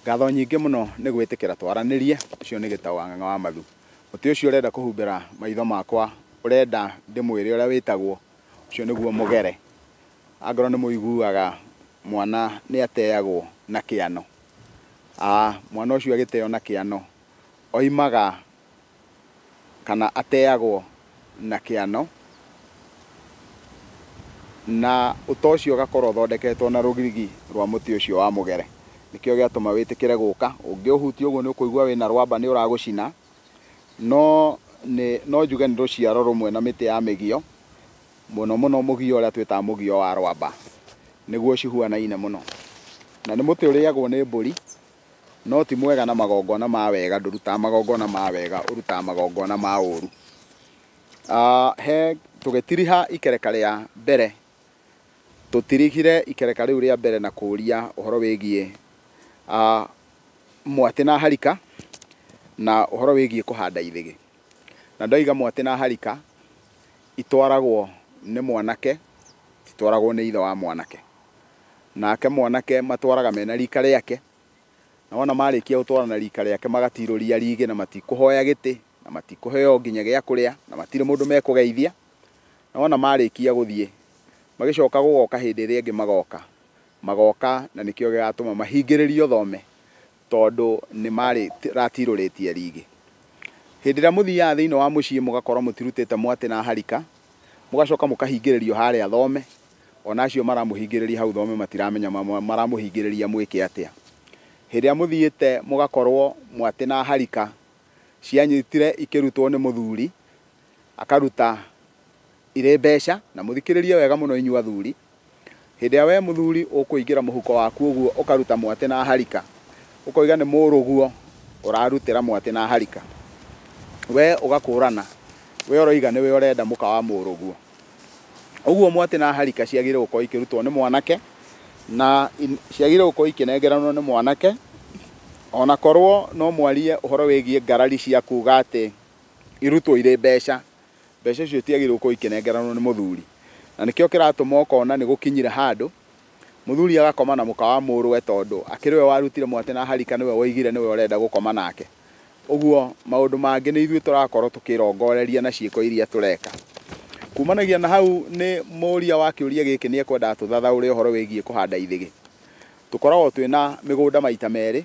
Ngatho nyingĩ mũno nĩ gwĩtĩkĩra twaranĩrie, ũcio nĩ Gĩtaũ wa Ng'ang'a wa Mathu. Mũtĩ ũcio ũrenda kũhumbĩra maitho makwa, ũrenda ndĩmwĩre ũrĩa wĩtagwo, ũcio nĩguo mũgere. Angorwo nĩ mũiguaga mwana nĩ ateagwo na kĩano, mwana ũcio agĩteo na kĩano, oimaga kana ateagwo na kĩano, na ũta ũcio ũgakorwo ũthondeketwo na rũrigi rwa mũtĩ ũcio wa mũgere. Nĩkĩo gĩatũma wĩtĩkĩre gũka, ũngĩũhutia ũguo nĩ ũkũigua wĩna rwamba nĩ ũragũcina, no nĩ no njuge nĩ rũciaro rũmwe na mĩtĩ ya mĩgio, mũno mũno mũgio ũrĩa twĩtaga mũgio wa rwamba, nĩguo cihuanaine mũno. Na nĩ mũtĩ ũrĩagwo nĩ mbũri, no ti mwega na magongona ma wega, ndũrutaga magongona ma wega, ũrutaga magongona ma ũru. He tũgĩtiriha ikereka rĩa mbere, tũtirihire ikereka rĩu rĩa mbere na kũria ũhoro wĩgiĩ mwatĩ na harika, na ũhoro wĩgiĩ kũhanda ithĩgĩ. Na ndoiga mwatĩ na harika itwaragwo nĩ mwanake, citwaragwo nĩ ithe wa mwanake. Nake mwanake matwaraga mena rika rĩake, na wona marĩkia gũtwara na rika rĩake magatirũria rigĩ na matikũhoya gĩtĩ, na matikũheo nginya gĩa kũrĩa, na matirĩ mũndũ mekũgeithia. Na wona marĩkia gũthiĩ, magĩcoka gũgoka hĩndĩ ĩrĩa ĩngĩ magoka, magoka na nĩkĩo gĩgatũma mahingĩrĩrio thome, tondũ nĩ maratirũrĩtie rigĩ. Hĩndĩ ĩrĩa mũthiaga thĩinĩ wa mũciĩ mũgakorwo mũtirutĩte mwatĩ na harika, mũgacoka mũkahingĩrĩrio harĩa thome, ona acio maramũhingĩrĩria hau thome matiramenya maramũhingĩrĩria mwĩke atĩa. Hĩndĩ ĩrĩa mũthiĩte mũgakorwo mwatĩ na harika cianyitire ikĩrutwo nĩ mũthuri, akaruta irĩ mbeca, na mũthikĩrĩrie wega mũno inyuĩ athuri. Hĩndĩ ĩrĩa we mũthuri ũkũingĩra mũhuko waku ũguo ũkaruta mwatĩ na harika, ũkoiga nĩ mũrũguo ũrarutĩra mwatĩ na harika, we ũgakũrana, we ũroiga nĩwe ũrenda mũka wa mũrũguo. Ũguo mwatĩ na harika ciagĩrĩirwo gũkorwo ikĩrutwo nĩ mwanake, na ciagĩrĩirwo gũkorwo ikĩnengeranwo nĩ mwanake, ona korwo no mwarie ũhoro wĩgiĩ ngarari cia kuga atĩ irutwo irĩ mbeca, mbeca icio itiagĩrĩirwo gũkorwo ikĩnengeranwo nĩ mũthuri. Na nĩkĩo kĩratũma ũkona nĩ gũkinyire handũ mũthuri agakoma na mũka wa mũrũwe, tondũ akĩrĩ we warutire mwatĩ na harika, nĩwe woigire nĩwe ũrenda gũkoma nake. Ũguo maũndũ mangĩ nĩ ithuĩ tũrakorwo tũkĩrongoreria na ciĩko iria tũreka. Kumanagia na hau nĩ mũria wa kĩũria gĩkĩ nĩ ekwendaga tũthathaũre ũhoro wĩgiĩ kũhanda ithĩgĩ. Tũkoragwo twĩna mĩgũnda maita merĩ,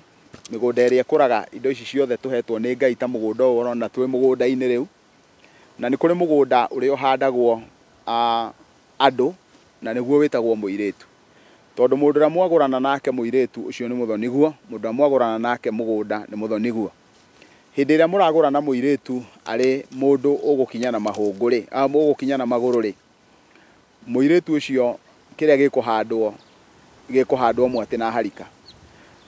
mĩgũnda ĩrĩa ĩkũraga indo ici ciothe tũhetwo nĩ Ngai ta mũgũnda ũyũ ũrona twĩ mũgũnda-inĩ rĩu, na nĩ kũrĩ mũgũnda ũrĩa ũhandagwo andũ, na nĩguo wĩtagwo mũirĩtu. Tondũ mũndũ ũrĩa mwagũrana nake mũirĩtu ũcio nĩ mũthoniguo, mũndũ ũrĩa mwagũrana nake mũgũnda nĩ mũthoniguo. Hĩndĩ ĩrĩa mũragũrana mũirĩtu arĩ mũndũ ũgũkinya na mahũngũ rĩ, ũgũkinya na magũrũ rĩ, mũirĩtu ũcio kĩrĩa gĩkũhandwo, gĩkũhandwo mwatĩ na harika.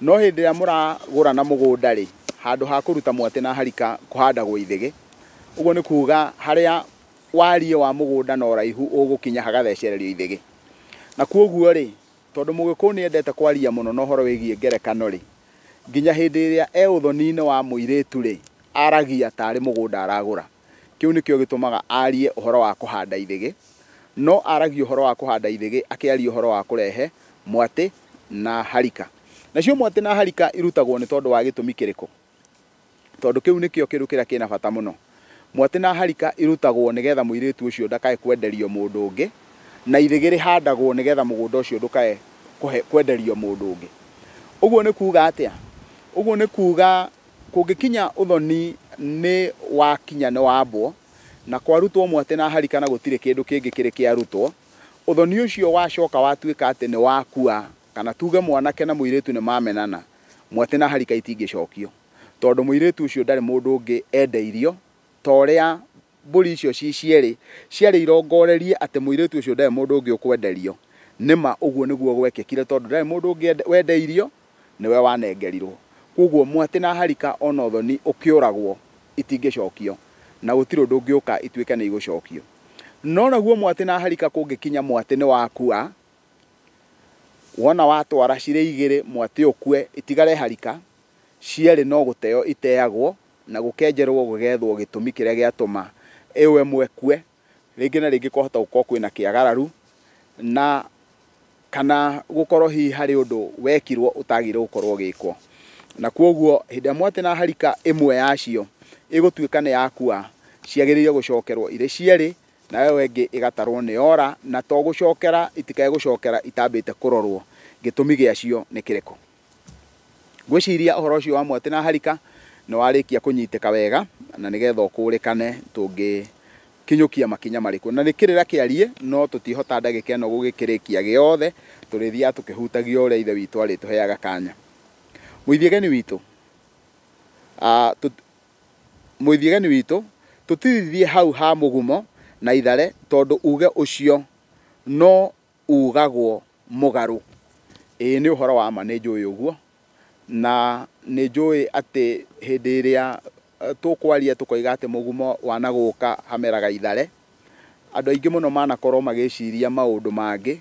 No hĩndĩ ĩrĩa mũragũrana mũgũnda rĩ, handũ ha kũruta mwatĩ na harika kũhandagwo ithĩgĩ. Ũguo nĩ kuga harĩa wariĩ wa mũgũnda na ũraihu ũgũkinya hagathecererio ithĩgĩ. Na kuoguo rĩ, tondũ mũgĩkũyũ nĩ endete kwaria mũno na ũhoro wĩgiĩ ngerekano rĩ, nginya hĩndĩ ĩrĩa e ũthoni-inĩ wa mũirĩtu rĩ, aragia tarĩ mũgũnda aragũra. Kĩu nĩkĩo gĩtũmaga arie ũhoro wa kũhanda ithĩgĩ, no aragia ũhoro wa kũhanda ithĩgĩ akĩaria ũhoro wa kũrehe mwatĩ na harika. Nacio mwatĩ na harika irutagwo nĩ tondũ wa gĩtũmi kĩrĩkũ? Tondũ kĩu nĩkĩo kĩndũ kĩrĩa kĩna bata mũno. Mwatĩ na harika irutagwo nĩgetha mũirĩtu ũcio ndakae kwenderio mũndũ ũngĩ, na ithĩgĩ rĩhandagwo nĩgetha mũgũnda ũcio ndũkae kwenderio mũndũ ũngĩ. Ũguo nĩ kuga atĩa? Ũguo nĩ kuga kũngĩkinya ũthoni nĩ wakinya nĩ wambwo, na kwarutwo mwatĩ na harika na gũtirĩ kĩndũ kĩngĩ kĩrĩ kĩarutwo, ũthoni ũcio wacoka watuĩka atĩ nĩ wakua, kana tuge mwanake na mũirĩtu nĩ mamenana, mwatĩ na harika itingĩcokio, tondũ mũirĩtu ũcio ndarĩ mũndũ ũngĩ endeirio, ta ũrĩa mbũri icio ci cierĩ ciarĩ irongorerie atĩ mũirĩtu ũcio ndarĩ mũndũ ũngĩ ũkwenderio. Nĩma ũguo nĩguo gwekĩkire, tondũ ndarĩ mũndũ ũngĩ wendeirio, nĩwe wanengerirwo. Koguo mwatĩ na harika ona ũthoni ũkĩũragwo itingĩcokio, na gũtirĩ ũndũ ũngĩũka ituĩke nĩ igũcokio. No naguo mwatĩ na harika kũngĩkinya mwatĩ nĩ wakua, wona watwara cirĩ igĩrĩ mwatĩ ũkue itigare harika, cierĩ no gũteo iteagwo, na gũkenjerwo gũgethwo gĩtũmi kĩrĩa gĩatũma ĩyo ĩmwe ĩkue. Rĩngĩ na rĩngĩ kwahota gũkorwo kwĩna kĩagararu, na kana gũkorwo hihi harĩ ũndũ wekirwo ũtagĩrĩirwo gũkorwo ũgĩkwo. Na kwoguo hĩndĩ ĩrĩa mwatĩ na harika ĩmwe yacio ĩgũtuĩka nĩ yakua, ciagĩrĩire gũcokerwo irĩ cierĩ, na ĩyo ĩngĩ ĩgatarwo nĩ yora, na to gũcokera itikae gũcokera itambĩte kũrorwo gĩtũmi gĩacio nĩ kĩrĩkũ. Ngwĩciria ũhoro ũcio wa mwatĩ na harika nĩ warĩkia kũnyitĩka wega, na nĩgetha ũkũrĩkane tũngĩkinyũkia makinya marĩkũ. Na nĩ kĩrĩra kĩarie, no tũtihota ndagĩka ĩno gũgĩkĩrĩkia gĩothe, tũrĩthiaga tũkĩhutagia ũrĩa ithe witũ arĩtũheaga kanya. Mũithiegeni witũ, mũithiegeni witũ, tũtirithie hau ha mũgumo na ithare, tondũ uge ũcio no ugagwo mũgarũ. Ĩĩ nĩ ũhoro wa ma, nĩ njũĩ ũguo, na nĩ njũĩ atĩ hĩndĩ ĩrĩa tũkwaria tũkoiga atĩ mũgumo wanagũka hameraga ithare, andũ aingĩ mũno manakorwo magĩciria maũndũ mangĩ,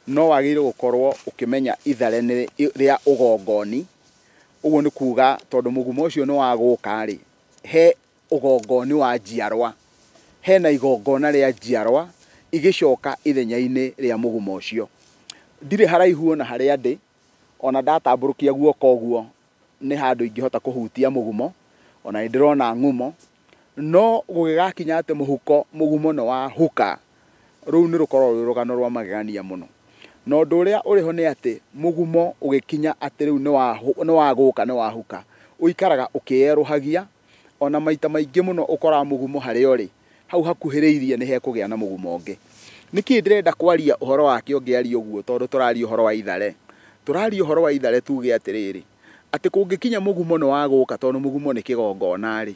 no wagĩrĩirwo gũkorwo ũkĩmenya ithare nĩ rĩa ũgongoni. Ũguo nĩ kuga tondũ mũgumo ũcio nĩ wagũka rĩ, he ũgongoni wa njiarwa, hena igongona rĩa njiarwa igĩcoka ithenya-inĩ rĩa mũgumo ũcio. Ndirĩ haraihu ona harĩa ndĩ, ona ndatambũrũkia guoko ũguo nĩ handũ ingĩhota kũhutia mũgumo, ona nĩ ndĩrona ng'umo, no gũgĩgakinya atĩ mũhuko mũgumo nĩ wahuka, rũu nĩ rũkoragwo rwĩ rũgano rwa magegania mũno. Na ũndũ ũrĩa ũrĩ ho nĩ atĩ mũgumo ũgĩkinya atĩ rĩu nĩ wagũka nĩ wahuka, ũikaraga ũkĩerũhagia, ona maita maingĩ mũno ũkoraga mũgumo harĩa ũrĩ hau hakuhĩrĩirie nĩ hekũgĩa na mũgumo ũngĩ. Nĩkĩ ndĩrenda kwaria ũhoro wake ũngĩaria ũguo, tondũ tũraria ũhoro wa ithare. Tũraria ũhoro wa ithare tuge atĩrĩrĩ, atĩ kũngĩkinya mũgumo nĩ wagũka, tondũ mũgumo nĩ kĩgongona rĩ,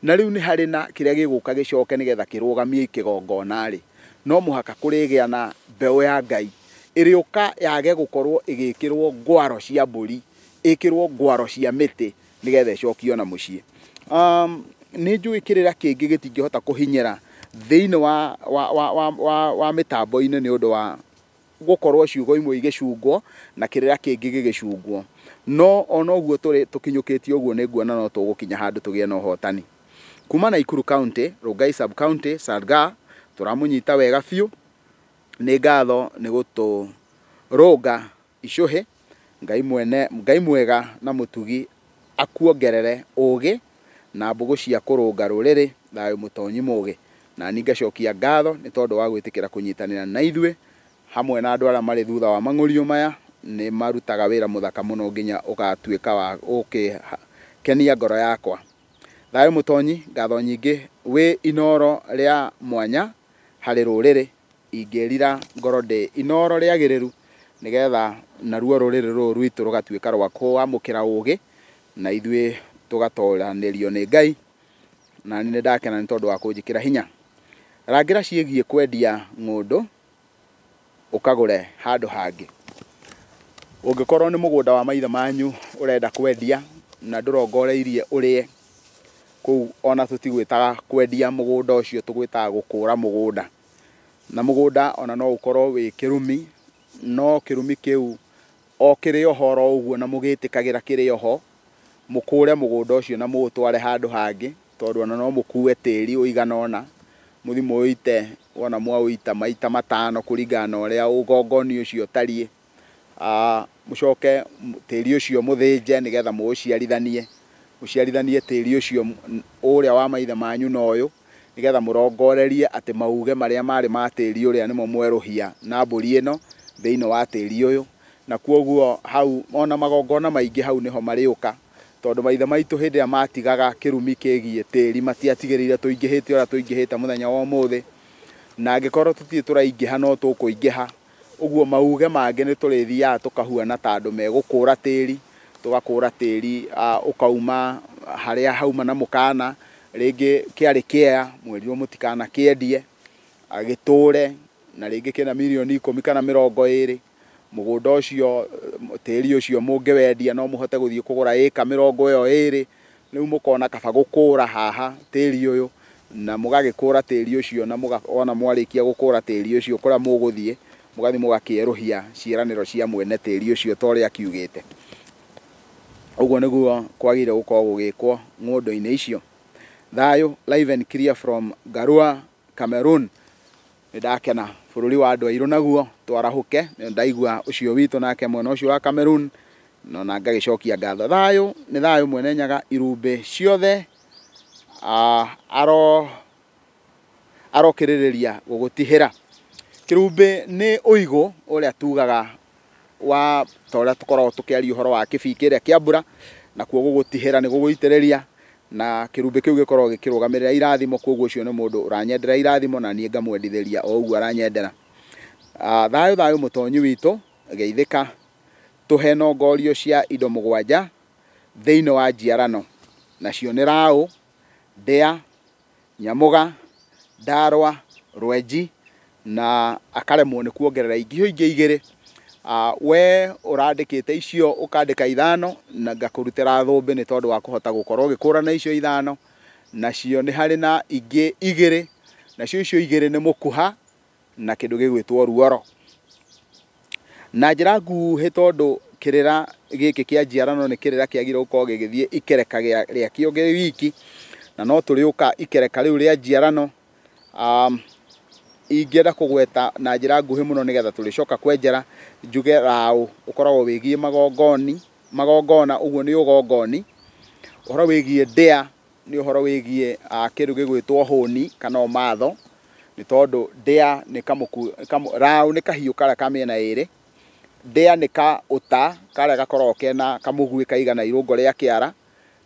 na rĩu nĩ harĩ na kĩrĩa gĩgũka gĩcoke nĩgetha kĩrũgamie kĩgongona rĩ, no mũhaka kũrĩgĩa na mbeũ ya Ngai ĩrĩũka yage gũkorwo ĩgĩkĩrwo ngwaro cia mbũri, ĩkĩrwo ngwaro cia mĩtĩ nĩgetha ĩcokio na mũciĩ. Nĩ njũĩ kĩrĩra kĩngĩ gĩtingĩhota kũhinyĩra thĩinĩ wa mĩtambo-inĩ nĩ ũndũ wa gũkorwo ciugo imwe igĩcungwo na kĩrĩra kĩngĩ gĩgĩcungwo, no ona ũguo tũrĩ tũkinyũkĩtie ũguo nĩ nguona no tũgũkinya handũ tũgĩe na ũhotani. Kuma Nakuru County, Rongai Sub County, Salgaa, tũramũnyita wega biũ. Nĩ ngatho nĩ gũtũrũnga icũhĩ. Ngai mwene, Ngai mwega na mũtugi akuongerere ũgĩ na mbũgũ cia kũrũnga rũrĩrĩ, thayũ mũtonyi mũgĩ. Na niĩ ngacokia ngatho nĩ tondũ wa gwĩtĩkĩra kũnyitanĩra na ithuĩ hamwe na andũ arĩa marĩ thutha wa mang'ũrio maya. Nĩ marutaga wĩra mũthaka mũno nginya ũgatuĩka wa gũkĩkenia ngoro yakwa. Thayũ mũtonyi, ngatho nyingĩ, wĩ inoro rĩa mwanya harĩ rũrĩrĩ. Ingĩrira ngoro ndĩ inoro rĩagĩrĩru nĩgetha naruo rũrĩrĩ rũrũ rwitũ rũgatuĩka rwa kwamũkĩra ũgĩ na ithuĩ tũgatoranĩrio nĩ Ngai. Na nĩ ndakena nĩ tondũ wa kũnjĩkĩra hinya. Rangĩra ciĩgiĩ kwendia ng'ũndũ ũkagũre handũ hangĩ. Ũngĩkorwo nĩ mũgũnda wa maithe manyu ũrenda kwendia na ndũrongoreirie ũrĩe, kũu ona tũtigwĩtaga kwendia mũgũnda ũcio, tũgwĩtaga gũkũra mũgũnda. Na mũgũnda ona no ũkorwo wĩ kĩrumi, no kĩrumi kĩu o kĩrĩ oho oro ũguo na mũgĩtĩkagĩra kĩrĩ oho, mũkũre mũgũnda ũcio na mũũtware handũ hangĩ, tondũ ona no mũkue tĩri ũigana ũna, mũthiĩ mũũite, wona mwaũita maita matano kũringana na ũrĩa ũgongoni ũcio ũtariĩ. Mũcoke tĩri ũcio mũthĩnje nĩgetha mũũciarithanie, mũciarithanie tĩri ũcio ũrĩa wa maithe manyu na ũyũ, nĩgetha mũrongorerie atĩ mauge marĩa marĩ ma tĩri ũrĩa nĩmo mwerũhia na mbũri ĩno thĩinĩ wa tĩri ũyũ. Na kwoguo hau ona magongona maingĩ hau nĩho marĩũka, tondũ maithe maitũ hĩndĩ ĩrĩa matigaga kĩrumi kĩgiĩ tĩri matiatigĩrĩire tũingĩhĩte ũrĩa tũingĩhĩte mũthenya wa ũmũthĩ, na angĩkorwo tũtirĩ tũraingĩha no tũkũingĩha. Ũguo mauge mangĩ nĩ tũrĩthiaga tũkahuana ta andũ megũkũra tĩri, tũgakũra tĩri ũkauma harĩa hauma na mũkana, rĩngĩ kĩarĩ kĩea mwerirwo mũtikanakĩendie agĩtũre, na rĩngĩ kĩna mirioni 10 kana 20. Mũgũnda ũcio, tĩri ũcio mũngĩwendia no mũhote gũthiĩ kũgũra ĩka 20. Rĩu mũkona kaba gũkũra haha tĩri ũyũ, na mũgagĩkũra tĩri ũcio, na wona mwarĩkia gũkũra tĩri ũcio kũrĩa mũgũthiĩ mũgathiĩ mũgakĩerũhia ciĩranĩro cia mwene tĩri ũcio ta ũrĩa akiugĩte. Ũguo nĩguo kwagĩrĩire gũkorwo gũgĩkwo ng'ũndũ-inĩ icio. Thayũ live and clear from Garua, Cameroon. Nĩ ndakena bũrũri wa andũ airũ naguo twarahũke, nĩ ndaigua ũcio witũ nake mwena ũcio wa Cameroon No na ngagĩcokia ngatho. Thayũ nĩ thayũ Mwene Nyaga irumbĩ ciothe, arokĩrĩrĩria gũgũtihĩra. Kĩrumbĩ nĩ ũigũ ũrĩa tugaga wa ta ũrĩa tũkoragwo tũkĩaria ũhoro wa kĩbii kĩrĩa kĩa mbura, nakuo gũgũtihĩra nĩ gũgũitĩrĩria, na kĩrumbĩ kĩu gĩkoragwo gĩkĩrũgamĩrĩra irathimo, koguo ũcio nĩ mũndũ ũranyendera irathimo na niĩ ngamwendithĩria o ũguo aranyendera. Thayũ thayũ mũtonyi witũ, geithĩka, tũhe nongorio cia indo mũgwanja thĩinĩ wa njiarano, nacio nĩ raũ, ndĩa, nyamũga, ndarwa, rwenji, na akaremwo nĩ kuongerera ingĩ ingĩ igĩrĩ. We ũrandĩkĩte icio ũkandĩka ithano na ngakũrutĩra thũmbĩ nĩ tondũ wa kũhota gũkorwo ũgĩkũrana icio ithano, nacio nĩ harĩ na ingĩ igĩrĩ, nacio icio igĩrĩ nĩ mũkuha na kĩndũ gĩgwĩtwo ruoro. Na njĩra nguhĩ, tondũ kĩrĩra gĩkĩ kĩa njiarano nĩ kĩrĩra kĩagĩrĩirwo gũkorwo gĩgĩthiĩ ikereka rĩakĩo kĩ wiki, na no tũrĩũka ikereka rĩu rĩa njiarano. Ingĩenda kũgweta na njĩra nguhĩ mũno nĩgetha tũrĩcoka kwenjera, njuge raũ ũkoragwo wĩgiĩ magongoni, magongona ũguo nĩ ũgongoni. Ũhoro wĩgiĩ ndĩa nĩ ũhoro wĩgiĩ kĩndũ gĩgwĩtwo hũni kana ũmatho, nĩ tondũ ndĩa nĩ kamũku, raũ nĩ kahiũ karĩa ka mĩena ĩrĩ, ndĩa nĩ ka ũta karĩa gakoragwo kena kamũguĩ kaigana irũngo rĩa kĩara,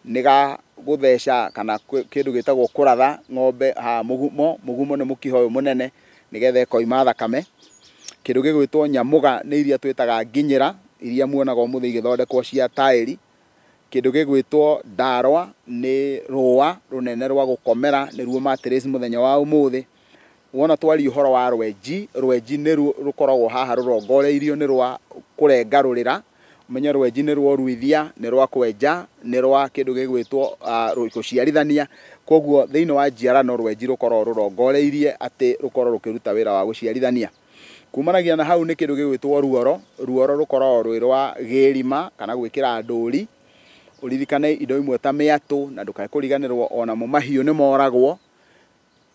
nĩ ga gũtheca kana kĩndũ gĩtagwo kũratha ng'ombe haha mũgumo. Mũgumo nĩ mũkiha ũyũ mũnene nĩgetha ĩkoima thakame. Kĩndũ gĩgwĩtwo nyamũga nĩ iria twĩtaga nginyĩra, iria muonaga ũmũthĩ igĩthondekwo cia taĩri. Kĩndũ gĩgwĩtwo ndarwa nĩ rũa rũnene rwa gũkomera, nĩruo mattress mũthenya wa ũmũthĩ. Wona twaria ũhoro wa rwenji, rwenji nĩ rũkoragwo haha rũrongoreirio nĩ rwa kũrenga rũrĩra. Ũmenye rwenji nĩ rwa ũruithia, nĩ rwa kwenja, nĩ rwa kĩndũ gĩgwĩtwo gũciarithania. Koguo thĩinĩ wa njiarano rwenji rũkoragwo rũrongoreirie atĩ rũkorwo rũkĩruta wĩra wa gũciarithania. Kumanagia na hau nĩ kĩndũ gĩgwĩtwo ruoro. Ruoro rũkoragwo rwĩ rwa gĩrima kana gwĩkĩra ndũri. Ũririkane indo imwe ta mĩatũ, na ndũkae kũriganĩrwo onamo mahiũ nĩ moragwo.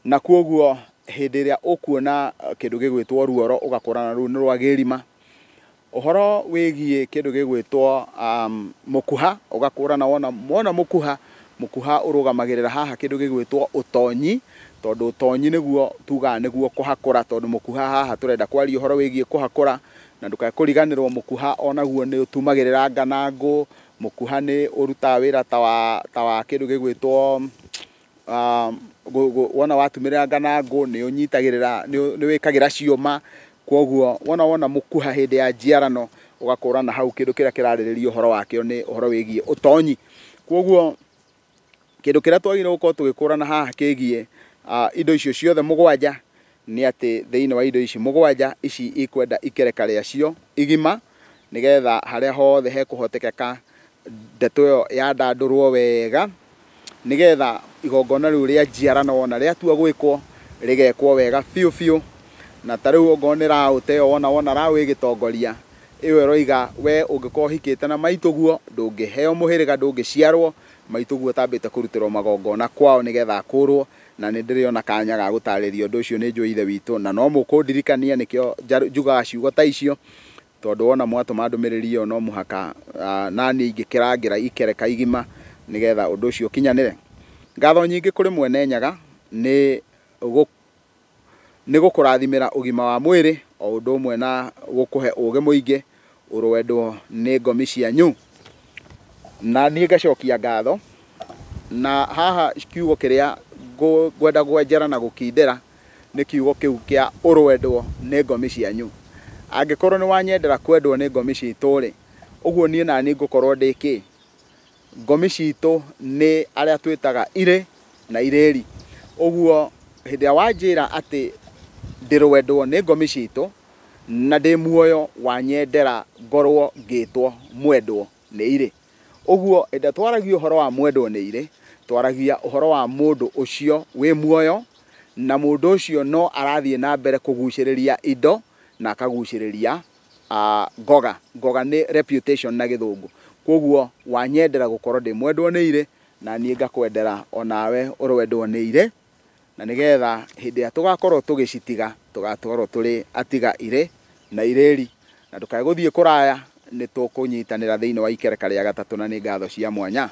Na koguo hĩndĩ ĩrĩa ũkuona kĩndũ gĩgwĩtwo ruoro ũgakũrana rũu nĩ rwa gĩrima. Ũhoro wĩgiĩ kĩndũ gĩgwĩtwo mũkuha, ũgakũrana wona mũkuha, mũkuha ũrũgamagĩrĩra haha kĩndũ gĩgwĩtwo ũtonyi, tondũ ũtonyi nĩguo tugaga nĩguo kũhakũra, tondũ mũkuha haha tũrenda kwaria ũhoro wĩgiĩ kũhakũra, na ndũkae kũriganĩrwo mũkuha onaguo nĩ ũtumagĩrĩra nganangũ. Mũkuha nĩ ũrutaga wĩra ta wa kĩndũ gĩgwĩtwo wona watumĩrĩra nganangũ nĩ ũnyitagĩrĩra, nĩ wĩkagĩra ciũma. Koguo wona mũkuha hĩndĩ ya njiarano ũgakũrana hau kĩndũ kĩrĩa kĩrarĩrĩria ũhoro wakĩo nĩ ũhoro wĩgiĩ ũtonyi. Koguo kĩndũ kĩrĩa twagĩrĩirwo gũkorwo tũgĩkũrana haha kĩgiĩ indo icio ciothe mũgwanja nĩ atĩ thĩinĩ wa indo ici mũgwanja ici ikwenda ikereka rĩacio igima, nĩgetha harĩa hothe hekũhotekeka ndeto ĩyo yandandũrwo wega, nĩgetha igongona rĩu rĩa njiarano wona rĩatua gwĩkwo rĩgekwo wega biũ biũ. Na ta rĩu okorwo nĩ raũ ta ĩyo, wona raũ ĩgĩtongoria ĩyo ĩroiga we ũngĩkorwo ũhikĩte na maitũguo ndũngĩheo mũhĩrĩga, ndũngĩciarwo maitũguo ũtambĩte kũrutĩrwo magongona kwao nĩgetha akũrwo. Na nĩ ndĩrĩona kanya ga gũtarĩria ũndũ ũcio, nĩ njũĩ ithe witũ, na no mũkũndirikania, nĩkĩo njugaga ciugo ta icio, tondũ wona mwatũma ndũmĩrĩri ĩyo no mũhaka naniĩ ingĩkĩrangĩra ikereka igima nĩgetha ũndũ ũcio ũkinyanĩre. Ngatho nyingĩ kũrĩ Mwene Nyaga nĩ gũkũrathimĩra ũgima wa mwĩrĩ o ũndũ ũmwe na gũkũhe ũgĩ mũingĩ, ũrwendwo nĩ ngomi cianyu. Na niĩ ngacokia ngatho. Na haha kiugo kĩrĩa ngwenda gwenjera na gũkindĩra nĩ kiugo kĩu kĩa ũrwendwo nĩ ngomi cianyu. Angĩkorwo nĩ wanyendera kwendwo nĩ ngomi citũ rĩ, ũguo niĩ nani ngũkorwo ndĩ kĩ? Ngomi citũ nĩ arĩa twĩtaga irĩ na irĩri. Ũguo hĩndĩ ĩrĩa wanjĩra atĩ ndĩrwendwo nĩ ngomi citũ na ndĩ muoyo, wanyendera ngorwo ngĩtwo mwendwo nĩ irĩ. Ũguo hĩndĩ ĩrĩa twaragia ũhoro wa mwendwo nĩ irĩ, twaragia ũhoro wa mũndũ ũcio wĩ muoyo, na mũndũ ũcio no arathiĩ na mbere kũgucĩrĩria indo na akagucĩrĩria ngoga. Ngoga nĩ reputation na gĩthũngũ. Koguo wanyendera gũkorwo ndĩ mwendwo nĩ irĩ, na niĩ ngakwendera onawe ũrwendwo nĩ irĩ, na nĩgetha hĩndĩ ĩrĩa tũgakorwo tũgĩcitiga tũgakorwo tũrĩ atiga irĩ na irĩri. Na ndũkae gũthiĩ kũraya, Nĩ tũkũnyitanĩra thĩinĩ wa ikereka rĩa gatatũ, na nĩ ngatho cia mwanya.